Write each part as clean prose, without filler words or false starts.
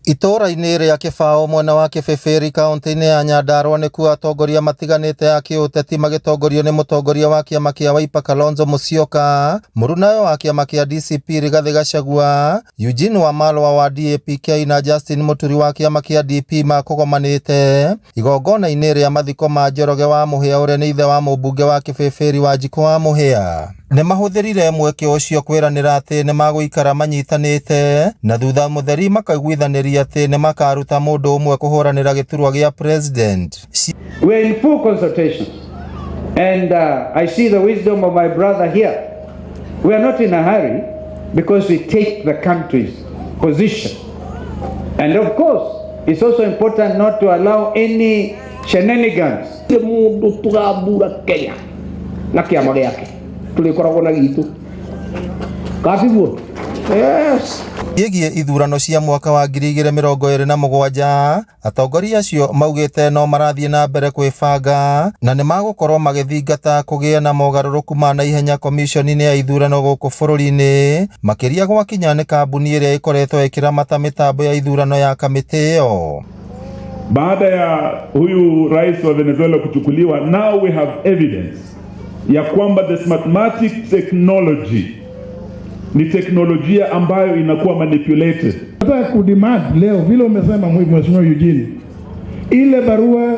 Itũũra-inĩ rĩa Kĩbaũ mwena wa Kĩbĩbĩri kaunti-inĩ ya Nyandarua nĩkuo atongoria matiganĩte a kĩũteti magĩtongorio nĩ mũtongoria wa kĩama kĩa Wiper Kalonzo Musyoka, mũrunawe wa kĩama kĩa DCP Rigathĩ Gachagua, Eugene Wamalwa wa DAP-K na Justin Muturi wa kĩama kĩa DP makũgomanĩte igongona-inĩ rĩa mathiko ma Njoroge wa Mũhĩa ũrĩa nĩ ithe wa mũmbunge wa Kĩbĩbĩri Wanjikũ wa Mũhĩa. Nĩ mahũthĩrire mweke ũcio kwĩranĩra atĩ nĩ magũikara manyitanĩte na thutha mũtheri makaiguithanĩria atĩ nĩ makaruta mũndũ ũmwe kũhũranĩra gĩturwa gĩa president. We are in full consultation. And I see the wisdom of my brother here. We are not in a hurry because we take the country's position. And of course, it's also important not to allow any shenanigans. Mundu tugambura Kenya na kiama giake turikoragwo na gitu katiguo, yes. Ĩgiĩ ithurano cia mwaka wa 2027, atongoria acio maugĩte no marathiĩ na mbere kwĩbanga na nĩ magũkorwo magĩthingata kũgĩe na mogarũrũku ma naihenya komiconi-inĩ ya ithurano gũkũ bũrũri-inĩ, makĩria gwakinya nĩ kambuni ĩrĩa ĩkoretwo ĩkĩramata mĩtambo ya ithurano ya kamĩtĩ ĩyo. Baada ya huyu rais wa Venezuela kuchukuliwa, now we have evidence ya kwamba the Smartmatic technology ni teknolojia ambayo inakuwa manipulated. Nataka kudemand leo vile umesema, Mheshimiwa Eugene, ile barua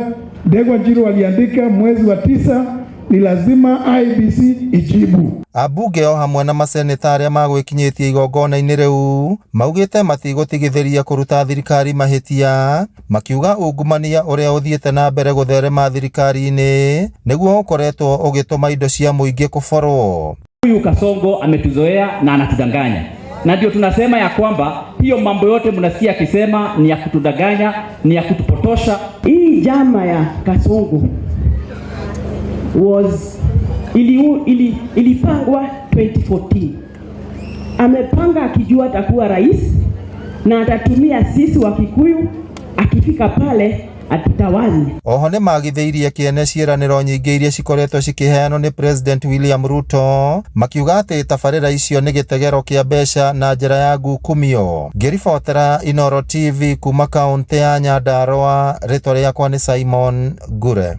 Ndegwa Njiru aliandika mwezi wa 9 ni lazima IEBC ijibu. Ambunge o hamwe na maseneta arĩa magwĩkinyĩtie igongona-inĩ rĩu maugĩte matigũtigithĩria kũruta thirikari mahĩtia, makiuga ungumania ũrĩa ũthiĩte na mbere gũtherema thirikari-inĩ nĩguo ũkoretwo ũgĩtũma indo cia mũingĩ kũborwo. Huyu Kasongo ametuzoea na anatudanganya, na ndio tunasema ya kwamba hiyo mambo yote mnasikia akisema ni ya kutudanganya, ni ya kutupotosha. Hii njama ya Kasongo was ilipangwa 2014. Amepanga akijua atakuwa rais na atatumia sisi wa Kikuyu, akifika pale atutawanye. Oho nĩ magithĩirie kĩene ciĩranĩro nyingĩ iria cikoretwo cikĩheanwo nĩ President William Ruto, makiuga atĩ tabarĩra icio nĩ gĩtegero kĩa mbeca na njĩra ya ngukumio. Ngĩribotera Inooro TV kuma kaũntĩ ya Nyandarua, rĩtwa rĩakwa nĩ Simon Ngure.